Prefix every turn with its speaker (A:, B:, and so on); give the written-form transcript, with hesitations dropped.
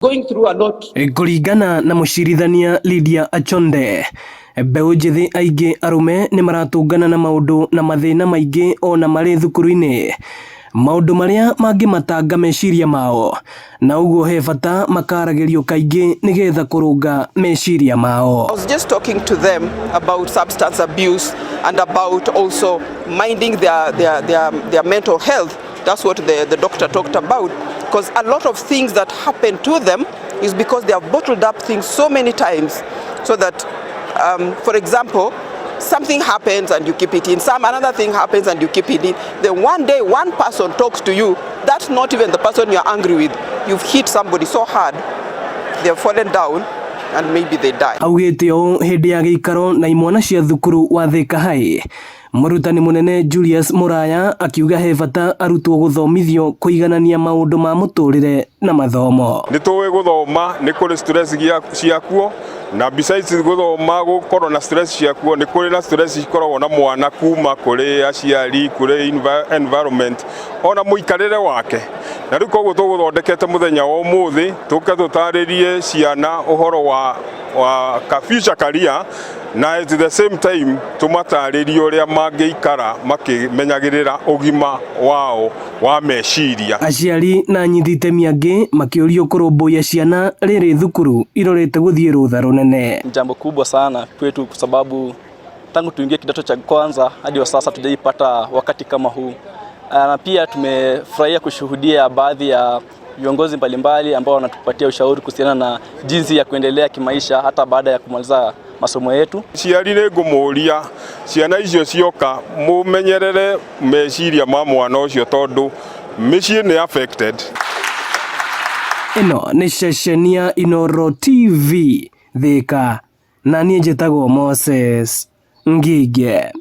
A: Going through a lot.
B: Kũringana na mũcirithania Lydia Achonde, mbeũ njĩthĩ aingĩ arũme nĩ maratũngana na maũndũ na mathĩna maingĩ ona marĩ thukuru-inĩ, maũndũ marĩa mangĩmatanga meciria mao, na ũguo he bata makaragĩrio kaingĩ nĩgetha kũrũnga meciria mao.
A: I was just talking to them about substance abuse and about also minding their mental health. That's what the doctor talked about. Because a lot of things that happen to them is because they have bottled up things so many times. So that, for example, something happens and you keep it in. Some another thing happens and you keep it in. Then one day one person talks to you. That's not even the person you're angry with. You've hit somebody so hard, they've fallen down and maybe they die.
B: Augĩte ũũ hĩndĩ ya gĩikaro na imwana cia thukuru wa Thika High. Mũrutani mũnene Julius Muraya akiuga he bata arutwo gũthomithio kũiganania maũndũ ma mũtũrĩre na mathomo.
C: Nĩ tũĩ gũthoma nĩ kũrĩ stress ciakuo, na besides gũthoma gũkorwo na stress ciakuo, nĩ kũrĩ na stress ikoragwo na mwana kuma kũrĩ aciari, kũrĩ environment, ona mũikarĩre wake. Na rĩu koguo tũgũthondekete mũthenya wa ũmũthĩ tũke tũtarĩrie ciana ũhoro wa ka future career, na at the same time tũmatarĩrie ũrĩa mangĩikara makĩmenyagĩrĩra ũgima wao wa meciria.
B: Aciari na anyiti itemi angĩ makĩũrio kũrũmbũiya ciana rĩrĩ thukuru irorete gũthiĩ rũtha rũnene.
D: Ni jambo kubwa sana kwetu kwa sababu tangu tuingie kidato cha kwanza hadi wa sasa hatujaipata wakati kama huu. Na pia tumefurahia kushuhudia baadhi ya viongozi mbalimbali ambao wanatupatia ushauri kuhusiana na jinsi ya kuendelea kimaisha hata baada ya kumaliza masomo yetu.
C: Ciari, nĩ ngũmũria, ciana icio cioka mũmenyerere meciria ma mwana ũcio tondũ mĩciĩ nĩ affected.
B: Ĩno nĩ ceceni ya Inooro TV Thika, na niĩ njĩtagwo Moses Ngige.